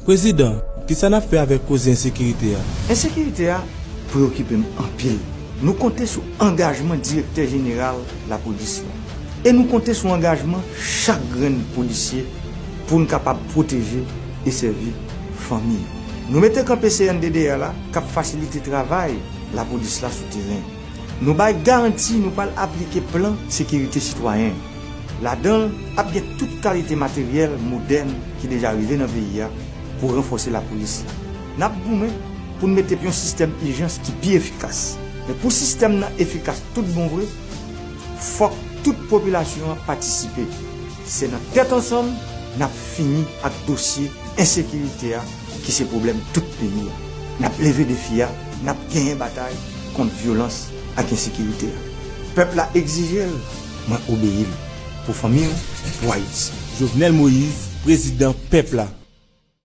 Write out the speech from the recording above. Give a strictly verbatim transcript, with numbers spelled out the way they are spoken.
Prezidan, kisa n ap fè avèk koze ensekirite a? Ensekirite a preokipe m anpil. Nou konte sou angajman Direktè Jeneral Lapolis la. E nou konte sou angajman chak grenn polisye pou n kapab pwoteje e sèvi fanmi yo. Nou mete kanpe C N D D R la k ap fasilite travay lapolis la sou teren. Nou bay garanti nou pral aplike plan sekirite sitwayen. Ladan l, ap gen tout kalite materyèl modèn ki deja rive nan peyi a pou ranfòse lapolis la. N ap goumen pou n mete yon sistèm ijans ki pi efikas. Men pou sistèm nan efikas tout bon vre, fòk tout popilasyon an patisipe. Se nan tèt ansanm n ap fini ak dosye ensekirite a ki se pwoblèm tout peyi a. N ap leve defi a, n ap genyen batay kont vyolans ak ensekirite a. Pèp la egzije l, mwen obeyi l. Pou fanmi w, pou Ayiti. Jovenel Moïse, prezidan pèp la.